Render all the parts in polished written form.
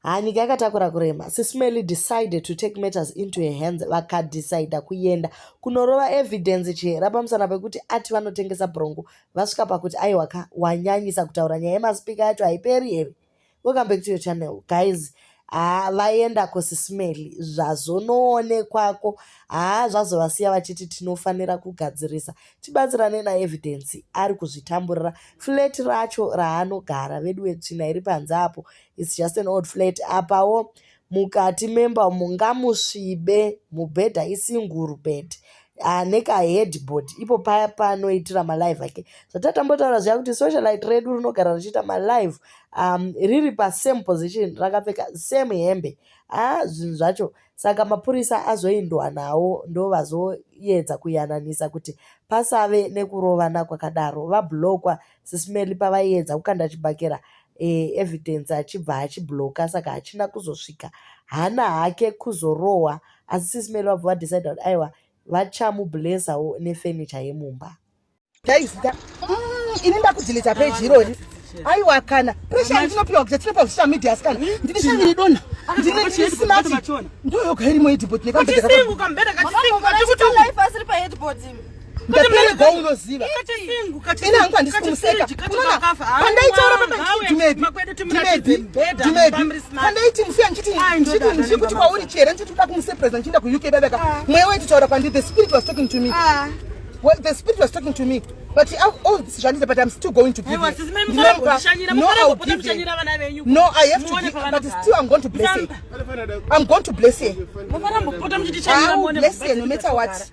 Haa nyika yakatakura kurema. Sis Melly decided to take matters into her hands vakadecider kuenda kunorova Evidence Chihera pamusana pekuti ati vanotengesa bronco vasvika pakuti aiwa ka wanyanyisa kutaura nyaya yemaspeaker yacho haiperi here. Welcome back to your channel guys. Haa vaenda kuSis Melly zvazonoonekwako haa zvazovasiya vachiti tinofanira kugadzirisa tibatsirane naEvidence ari kuzvitamburira flat racho raanogara veduwe tsvina iri panze apo It's just an old flat. Apawo mukati memba umu ngamusvibe mubhedha isinguru bed ane kaheadboard ipo paya panoitira malive ake zvatatambotaura zviya kuti socialite redu rinogara richiita malive um, riri pasame position rakapfeka same hembe ah, zvinhu zvacho saka mapurisa azoindwa nawo ndovazoedza kuyananisa kuti pasave nekurovana kwakadaro vablokwa sismeli pavaiedza kukanda chibhakera e, evidence achibva achibloka saka hachina kuzosvika hana hake kuzorohwa asi sismeli vabva vadecide kuti aiwa vachamublessawo nefurniture yemumba Ndaizita mm, ini ndakudeleta page irori aiwa kana pressure ndinopiwa kuti tinopa social media asikana ndini shamiri dona ndine smart ndiyo yoga irimo yedhibhoti nekambedha unoziva ini hangu handisi kumuseka unoona pandaitaura papadumebi pandaiti musi ndichiti ndichiti kwauri chere ndichiti kuda kumusepresa ndichienda kuuk babeka ah. mweya waititaura kwandiri the spirit was talking to me ah. Well, the spirit was talking to me but all this zvandiita but i'm still going to give no, I'll give no i have to give, but still i'm going to bless her i'm going to bless her i will bless her no matter what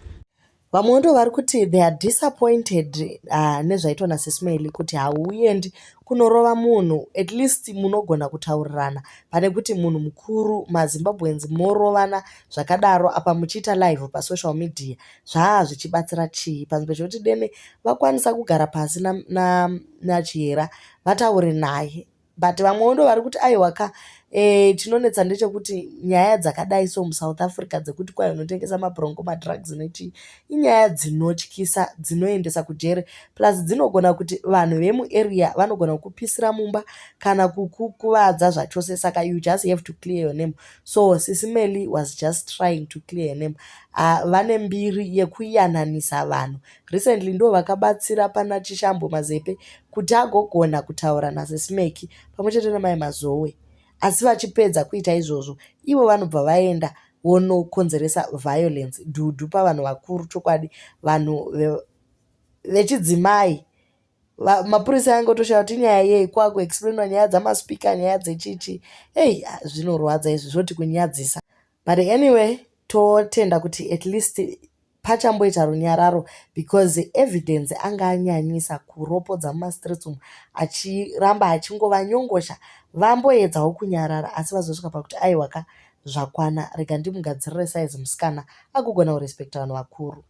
Vamwewo ndivo vari kuti they are disappointed uh, nezvaitwa naSismail kuti hauendi kunorova munhu at least munogona kutaurirana pane kuti munhu mukuru maZimbabweans morovana zvakadaro apa muchiita live pasocial media zvaa zvichibatsira chii panzvimbo chekuti dene vakwanisa kugara pasi naChihera na, na vataure naye but vamwewo ndo vari kuti aiwa ka e, chinonetsa ndechekuti nyaya dzakadai so musouth africa dzekuti kwai unotengesa mabronco madrugs nechii inyaya dzinotyisa dzinoendesa kujere plus dzinogona kuti vanhu vemuarea vanogona kukupisira mumba kana kukukuvadza zvachose saka you just have to clear your name so Sisi Melly was just trying to clear her name uh, vane mbiri yekuyananisa vanhu Recently ndivo vakabatsira pana Chishambo Mazepe kuti agogona kutaura naSisimeki pamwe chete naMai Mazowe. Asi vachipedza kuita izvozvo, ivo vanobva vaenda vonokonzeresa violence dhudhu pavanhu vakuru chokwadi vanhu vechidzimai mapurisa ange otoshaya kuti inyaya yei kwakuexplainwa nyaya dzamaspeaker nyaya dzechichi ei zvinorwadza izvi zvoti kunyadzisa but anyway totenda kuti at least pachamboita runyararo because Evidence anga anyanyisa kuropodza mumastreets umu achiramba achingovanyongosha vamboedzawo kunyarara asi vazosvika pakuti aiwa ka zvakwana rega ndimugadzirire size musikana agogona kurespecta vanhu vakuru.